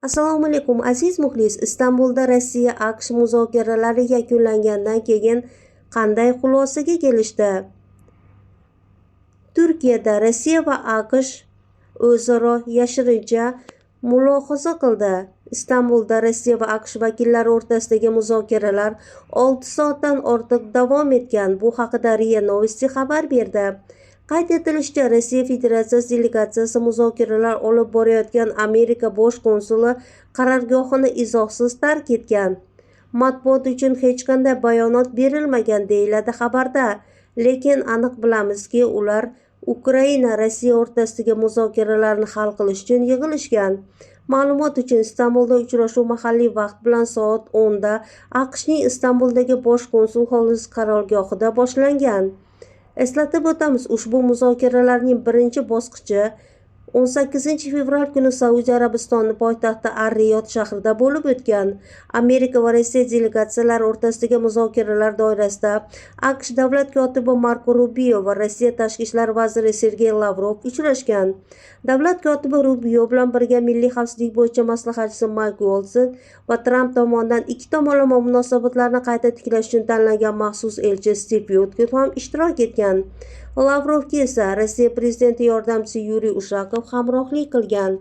Assalomu alaykum, aziz muxlis. Istanbulda Rossiya AQSh muzokaralari yakunlangandan keyin qanday xulosaga kelishdi? Turkiyada Rossiya va AQSh o'zaro yashirincha mulohaza qildi. Istanbulda Rossiya va AQSh vakillari o'rtasidagi muzokaralar 6 soatdan ortiq davom etgan. Bu haqida RIA Novosti xabar berdi. Qayd etilishicha, Rossiya Federatsiyasi delegatsiyasi muzokaralar olib borayotgan Amerika bosh konsuli qarorgohini izohsiz tark etgan. Matbuot uchun hech qanday bayonot berilmagan, deyiladi xabarda. Lekin aniq bilamizki, ular Ukraina Rossiya o'rtasidagi muzokaralarni hal qilish uchun yig'ilishgan. Ma'lumot uchun, Istanbulda uchrashuv mahalliy vaqt bilan soat 10 da AQShning Istanbuldagi bosh konsulxonasi qarorgohida boshlangan. Eslatib o'tamiz, ushbu muzokaralarning birinchi bosqichi 18 fevral kuni Saudiya Arabistoni poytaxti Ar-Riyod shahrida bo'lib o'tgan. Amerika va Rossiya delegatsiyalari o'rtasidagi muzokaralar doirasida AQSh davlat kotibi Marko Rubio va Rossiya tashqi ishlar vaziri Sergey Lavrov uchrashgan. Davlat kotibi Rubio bilan birga milliy xavfsizlik bo'yicha maslahatchisi Mayk Uoltz va Tramp tomonidan ikki tomonlama munosabatlarni qayta tiklash uchun tanlangan maxsus elchi Stiv Uitkoff ham ishtirok etgan. Lavrovga esa Rossiya prezidenti yordamchisi Yuriy Ushakov hamrohlik qilgan.